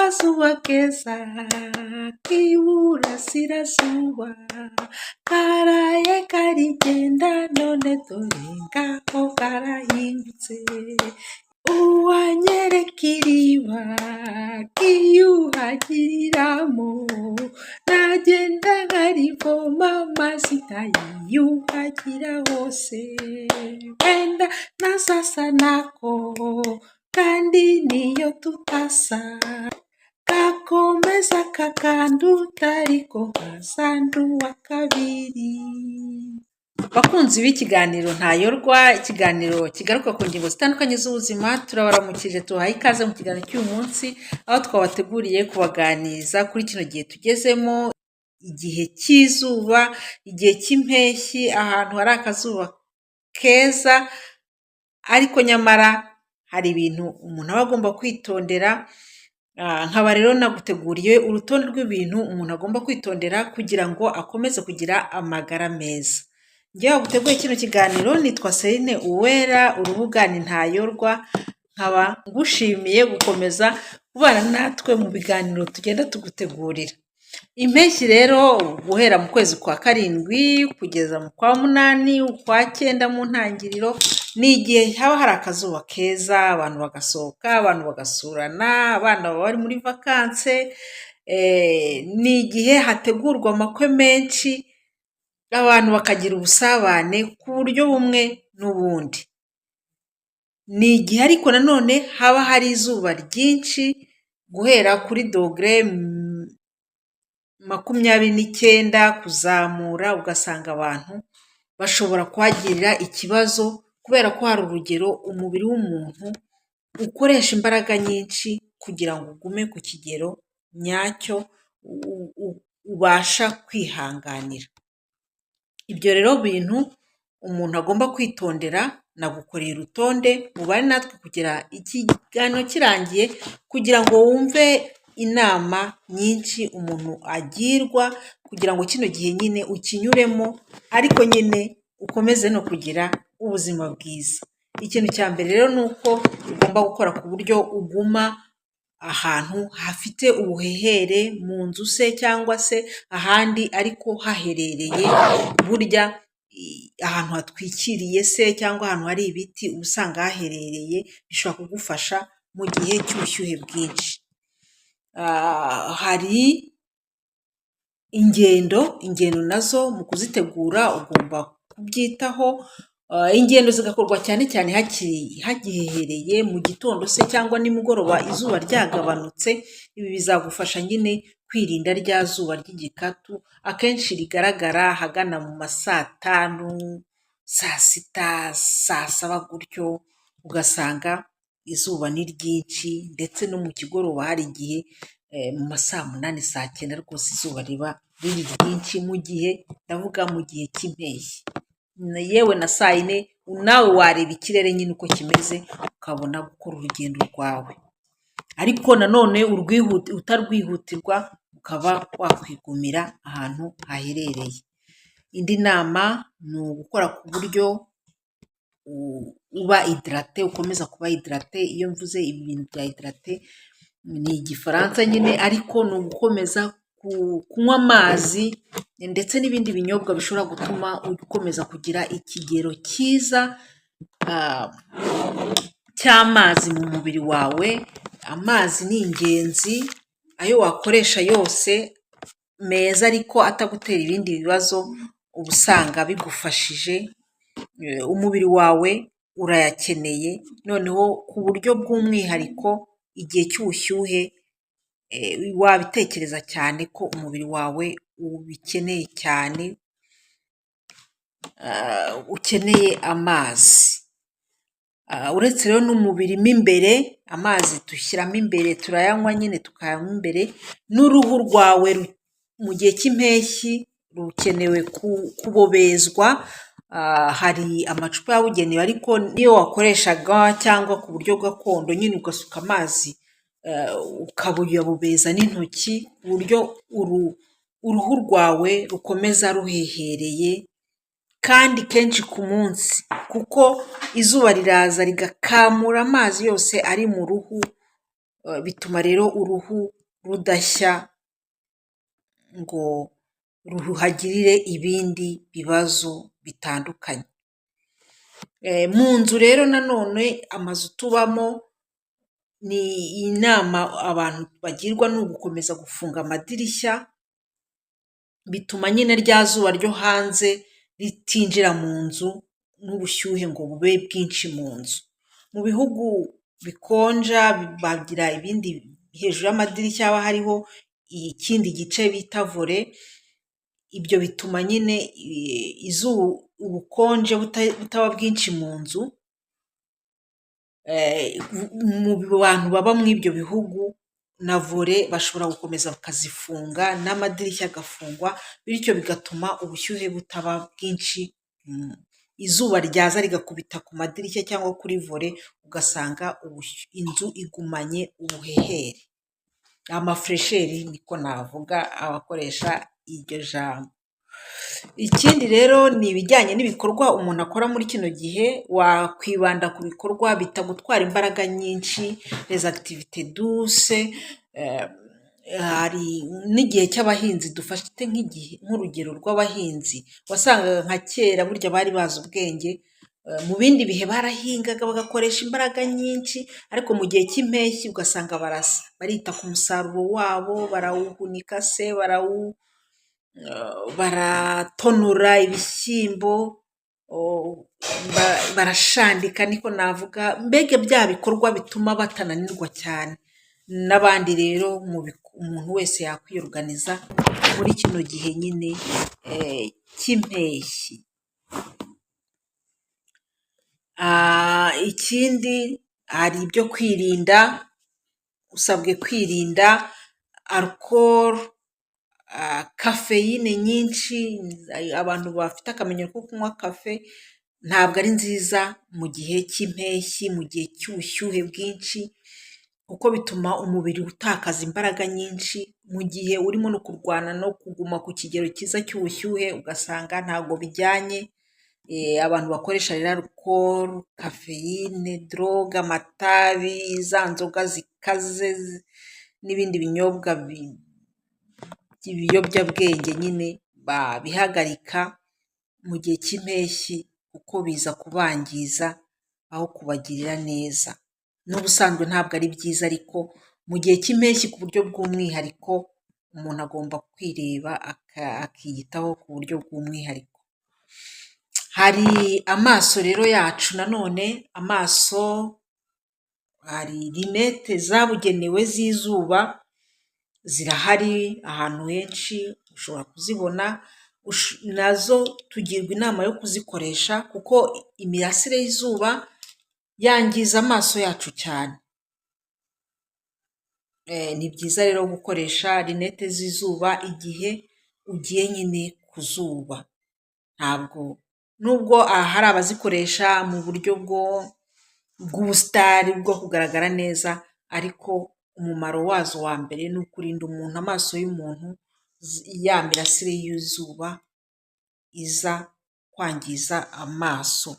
Akazuba keza k'iburasirazuba karaye karigenda, none dore ngaho karahindutse. Uwanyereka iriba nkiyuhagiriramo, nagenda nkarivoma mazi nkayiyuhagira hose. Wenda nazasa nako kandi niyo tutasa, gakomeza kakanduta ariko nkazanduwa kabiri. Bakunzi b'ikiganiro Ntayorwa, ikiganiro kigaruka ku ngingo zitandukanye z'ubuzima, turabaramukije, tubahaye ikaze mu kiganiro cy'uyu munsi, aho twabateguriye kubaganiriza kuri kino gihe tugezemo, igihe cy'izuba, igihe cy'impeshyi, ahantu hari akazuba keza, ariko nyamara hari ibintu umuntu aba agomba kwitondera. Nkaba rero naguteguriye urutonde rw'ibintu umuntu agomba kwitondera kugira ngo akomeze kugira amagara meza. Njyewe waguteguye kino kiganiro nitwa Celine Uwera, urubuga ni Ntayorwa, nkaba ngushimiye gukomeza kubana natwe mu biganiro tugenda tugutegurira. Impeshyi rero, guhera mu kwezi kwa karindwi kugeza mu kwa munani, ukwa cyenda mu ntangiriro, ni igihe haba hari akazuba keza, abantu bagasohoka, abantu bagasurana, abana baba bari muri vacances, ni igihe hategurwa amakwe menshi, abantu bakagira ubusabane ku buryo bumwe n'ubundi. Ni igihe ariko nanone haba hari izuba ryinshi, guhera kuri dogere 29 kuzamura, ugasanga abantu bashobora kuhagirira ikibazo kubera ko hari urugero umubiri w'umuntu ukoresha imbaraga nyinshi kugira ngo ugume ku kigero nyacyo ubasha kwihanganira. Ibyo rero bintu umuntu agomba kwitondera, nagukoreye urutonde, mubane natwe kugera ikiganiro kirangiye kugira ngo wumve inama nyinshi umuntu agirwa kugira ngo kino gihe nyine ukinyuremo, ariko nyine ukomeze no kugira ubuzima bwiza. Ikintu cya mbere rero ni uko ugomba gukora ku buryo uguma ahantu hafite ubuhehere, mu nzu se cyangwa se ahandi ariko haherereye. Burya ahantu hatwikiriye se cyangwa ahantu hari ibiti, uba usanga haherereye, bishobora kugufasha mu gihe cy'ubushyuhe bwinshi. Hari ingendo, ingendo nazo mu kuzitegura ugomba kubyitaho, ingendo zigakorwa cyane cyane hagihehereye mu gitondo se cyangwa nimugoroba izuba ryagabanutse. Ibi bizagufasha nyine kwirinda rya zuba ry'igikatu akenshi rigaragara ahagana mu ma saa tanu, saa sita, saa saba gutyo, ugasanga izuba ni ryinshi, ndetse no mu kigoroba hari igihe mu ma saa munani, saa cyenda rwose izuba riba riri ryinshi, mu gihe ndavuga mu gihe cy'impeshyi. Yewe na saa yine nawe wareba ikirere nyine uko kimeze, ukabona gukora urugendo rwawe, ariko nanone utarwihutirwa ukaba wakwigumira ahantu haherereye. Indi nama ni ugukora ku buryo uba hydraté, ukomeza kuba hydraté. Iyo mvuze ibintu bya hydraté ni Igifaransa nyine, ariko ni ugukomeza kunywa amazi ndetse n'ibindi binyobwa bishobora gutuma ukomeza kugira ikigero cyiza cy'amazi mu mubiri wawe. Amazi ni ingenzi, ayo wakoresha yose meza ariko atagutera ibindi bibazo, uba usanga bigufashije, umubiri wawe urayakeneye, noneho ku buryo bw'umwihariko igihe cy'ubushyuhe wabitekereza cyane ko umubiri wawe ubikeneye cyane, ukeneye amazi. Uretse rero n'umubiri mo imbere, amazi dushyiramo imbere turayanywa nyine tukayanywa imbere, n'uruhu rwawe mu gihe cy'impeshyi rukenewe kubobezwa. Hari amacupa yabugenewe, ariko niyo wakoreshaga cyangwa ku buryo gakondo nyine ugasuka amazi ukabuyabobeza n'intoki, ku buryo uruhu rwawe rukomeza ruhehereye kandi kenshi ku munsi, kuko izuba riraza rigakamura amazi yose ari mu ruhu, bituma rero uruhu rudashya ngo ruhagirire ibindi bibazo bitandukanye. Mu nzu rero nanone amazu tubamo, ni inama abantu bagirwa ni ugukomeza gufunga amadirishya, bituma nyine rya zuba ryo hanze ritinjira mu nzu n'ubushyuhe ngo bube bwinshi mu nzu. Mu bihugu bikonja bagira ibindi hejuru y'amadirishya haba hariho ikindi gice bita volet, ibyo bituma nyine ubukonje butaba bwinshi mu nzu. Mu bantu baba muri ibyo bihugu na volet bashobora gukomeza bakazifunga n'amadirishya agafungwa, bityo bigatuma ubushyuhe butaba bwinshi, izuba ryaza rigakubita ku madirishya cyangwa kuri volet, ugasanga inzu igumanye ubuhehere, amafraîcheur niko navuga abakoresha iryo jambo. Ikindi rero ni ibijyanye n'ibikorwa umuntu akora muri kino gihe, wakwibanda ku bikorwa bitagutwara imbaraga nyinshi, les activités douces. Hari n'igihe cy'abahinzi, dufate nk'igihe nk'urugero rw'abahinzi, wasangaga nka kera burya bari bazi ubwenge, mu bindi bihe barahingaga bagakoresha imbaraga nyinshi, ariko mu gihe cy'impeshyi ugasanga barita ku musaruro wabo, barawuhunika se, baratonora ibishyimbo, barashandika niko navuga, mbega bya bikorwa bituma batananirwa cyane. N'abandi rero umuntu wese yakwiyoruganiza muri kino gihe nyine cy'impeshyi. Ikindi hari ibyo kwirinda, usabwe kwirinda alcool, caféine nyinshi. Abantu bafite akamenyero ko kunywa café, ntabwo ari nziza mu gihe cy'impeshyi, mu gihe cy'ubushyuhe bwinshi, kuko bituma umubiri utakaza imbaraga nyinshi, mu gihe urimo no kurwana no kuguma ku kigero cyiza cy'ubushyuhe, ugasanga ntabwo bijyanye. Abantu bakoresha rero alcool, caféine, drogue, amatabi, za nzoga zikaze n'ibindi binyobwa by'ibiyobyabwenge nyine babihagarika mu gihe cy'impeshyi, kuko biza kubangiza aho kubagirira neza. N'ubusanzwe ntabwo ari byiza, ariko mu gihe cy'impeshyi ku buryo bw'umwihariko umuntu agomba kwireba akiyitaho ku buryo bw'umwihariko. Hari amaso rero yacu nanone, amaso hari lunettes zabugenewe z'izuba, zirahari ahantu henshi ushobora kuzibona, nazo tugirwa inama yo kuzikoresha kuko imirasire y'izuba yangiza amaso yacu cyane. Ni byiza rero gukoresha lunettes z'izuba igihe ugiye nyine ku zuba. Ntabwo nubwo hari abazikoresha mu buryo bw'ubusitari bwo kugaragara neza, ariko umumaro wazo wa mbere ni ukurinda umuntu amaso y'umuntu ya mirasire y'izuba iza kwangiza amaso.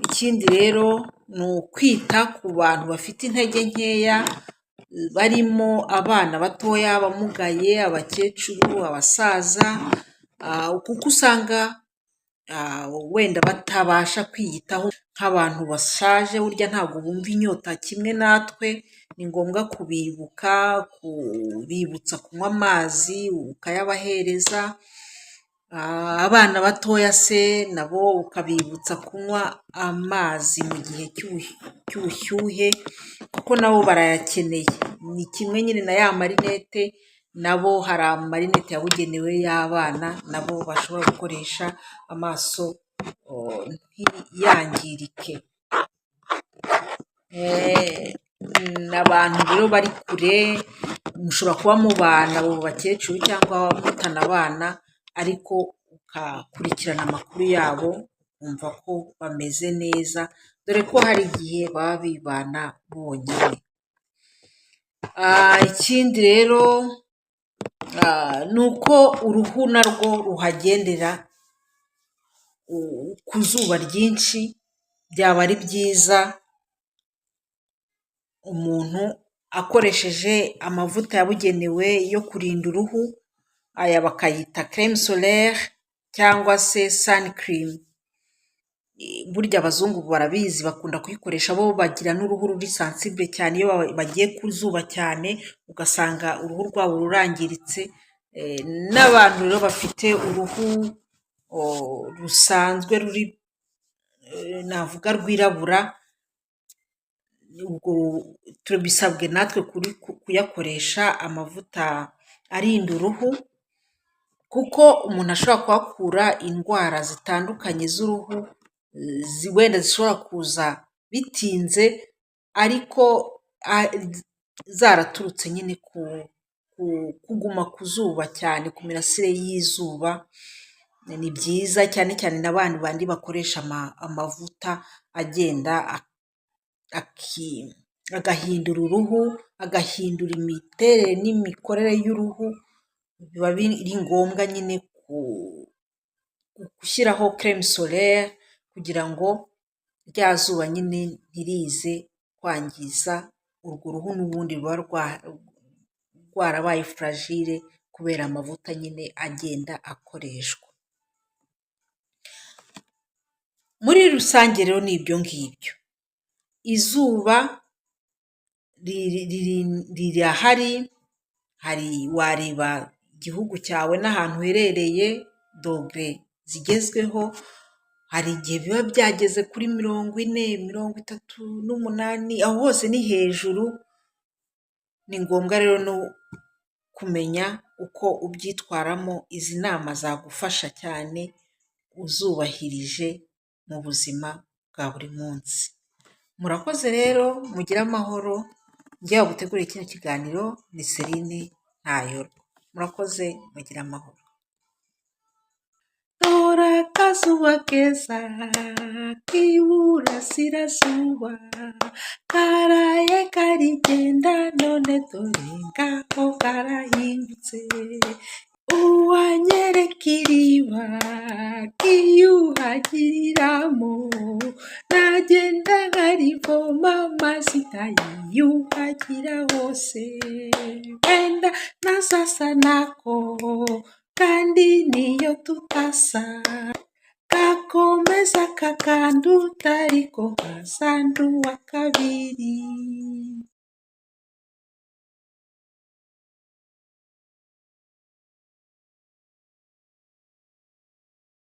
Ikindi rero ni ukwita ku bantu bafite intege nkeya, barimo abana batoya, abamugaye, abakecuru, abasaza, kuko usanga wenda batabasha kwiyitaho nk'abantu bashaje, burya ntabwo bumva inyota kimwe natwe, ni ngombwa kubibuka, kubibutsa kunywa amazi ukayabahereza, abana batoya se nabo ukabibutsa kunywa amazi mu gihe cy'ubushyuhe kuko nabo barayakeneye. Ni kimwe nyine na ya malunettes, nabo hari amalunettes yabugenewe y'abana nabo bashobora gukoresha amaso ntiyangirike. Abantu rero bari kure, mushobora kuba mubana abo bakecuru cyangwa mutanabana, ariko ugakurikirana amakuru yabo ukumva ko bameze neza, dore ko hari igihe baba bibana bonyine. Ikindi rero ni uko uruhu narwo ruhagendera ku zuba ryinshi, byaba ari byiza Umuntu akoresheje amavuta yabugenewe yo kurinda uruhu, aya bakayita crème solaire cyangwa se sun cream. Burya abazungu barabizi, bakunda kuyikoresha, bo bagira n'uruhu ruri sensible cyane, iyo bagiye ku zuba cyane ugasanga uruhu rwabo rurangiritse, n'abantu rero bafite uruhu rusanzwe ruri, navuga rwirabura, ubwo tubisabwe natwe kuyakoresha amavuta arinda uruhu, kuko umuntu ashobora kuhakura indwara zitandukanye z'uruhu, wenda zishobora kuza bitinze ariko zaraturutse nyine ku kuguma ku zuba cyane, ku mirasire y'izuba. Ni byiza cyane cyane na bandi bakoresha amavuta agenda agahindura uruhu, agahindura imiterere n'imikorere y'uruhu, biba biri ngombwa nyine gushyiraho crème solaire kugira ngo rya zuba nyine ntirize kwangiza urwo ruhu n'ubundi ruba rwarabaye fragile kubera amavuta nyine agenda akoreshwa. Muri rusange rero ni ibyo ngibyo. Izuba rirahari, hari wareba igihugu cyawe n'ahantu uherereye, dogere zigezweho, hari igihe biba byageze kuri 40, 38, aho hose ni hejuru, ni ngombwa rero no kumenya uko ubyitwaramo, izi nama zagufasha cyane uzubahirije mu buzima bwa buri munsi. Murakoze rero, mugire amahoro, njye waguteguriye kino kiganiro ni Celine Ntayorwa. Murakoze, mugire amahoro. Dore akazuba keza k'iburasirazuba, karaye karigenda none dore ngaho karahingutse. Uwanyereka iriba nkiyuhagiriramo, nagenda nkarivoma mazi nkayiyuhagira hose. Wenda nasasa nako kandi niyo tutasa, gakomeza kakanduta ariko nkasa n'uwa kabiri.